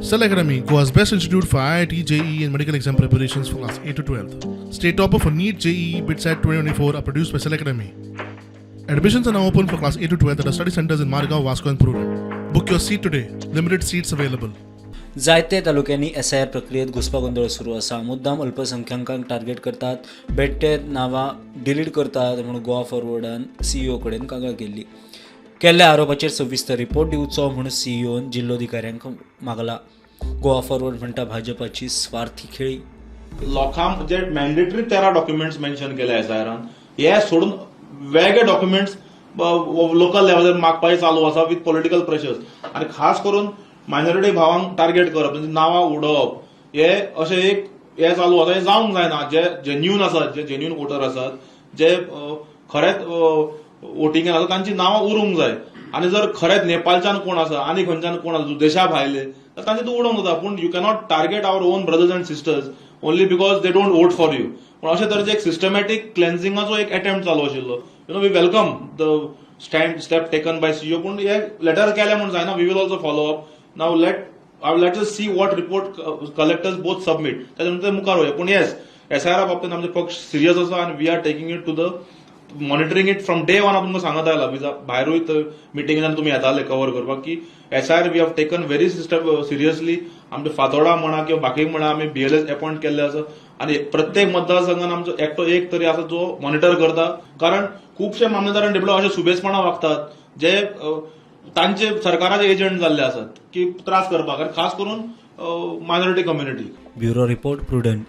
Cell Academy, Goa's best institute for IIT, JEE, and medical exam preparations for class 8 to 12. State topper for NEET, JEE, BITSAT 2024 are produced by Cell Academy. Admissions are now open for class 8 to 12 at our study centers in Margao, Vasco, and Prudent. Book your seat today. Limited seats available. जायते तालुक्यांनी SIR प्रक्रियेत घुस्पागोंदळ सुरू आसा. मुद्दाम अल्पसंख्याकांक target करतात, बेट्टे नांवां delete करतात म्हूण गोवा फॉरवर्डान सीईओ कडेन कागाळ केल्ली. केल्ल्या आरोपाचेर सविस्तर रिपोर्ट दिवचो म्हूण सीईओन जिल्लोधिकाऱ्यांक मागला. गोवा फॉरवर्ड म्हणटा, भाजपाची स्वार्थी खेळी. लोकांक जे मॅन्डेटरी 13 डॉक्युमेंट्स मेन्शन केले एसआयआरान, हे सोडून वेगळे डॉक्युमेंट्स लोकल लेवलार मागपाचे चालू आसा विथ पॉलिटिकल प्रेशर्स. आनी खास करून मायनॉरिटी भावांक टार्गेट करप, म्हणजे नांवां उडोवप, हे अशें एक हे चालू आसा. हे जावंक जायना. जे जेन्युन आसात, जे जेन्युन वोटर आसात, जे खरेंच वोटिंगेन आसा, तांची नांवां उरूंक जाय. आनी जर खरेंच नेपाळच्यान कोण आसा आनी खंयच्यान कोण आसा देशा भायले, तर तांचे तूं उडोवंक जाता. पूण you cannot target our own brothers and sisters only because they don't vote for you. पूण अशे तरेचे एक सिस्टमॅटीक क्लेन्सिंगाचो एक अटेम्प्ट चालू आशिल्लो. We welcome the step taken by CEO. पूण हे लेटर केले म्हूण जायना. We will also follow up. Now let us see what report collectors both submit. ताच्या नंतर मुखार वया. पूण येस, एसआयआरा बाबतींत आमचे पक्ष सिरियस आसा आनी we are taking it to the monitoring it from day one. हांव तुमकां सांगत आयला, भायरूय मिटिंगान तुमी येताले कवर करपाक, की SIR we have taken very system seriously. आमचे फातोडा म्हणा किंवा बाकी म्हणा, आमी बीएलएस अपॉइंट केल्ले आसा आनी प्रत्येक मतदारसंघान आमचो एकटो एक तरी आसा जो मॉनिटर करता. कारण खुबशे मामलेदार आनी डिप्लो अशे सुबेजपणा वागतात, जे तांचे सरकाराचे एजंट जाल्ले आसात की त्रास करपाक आनी खास करून minority community. Bureau report, prudent.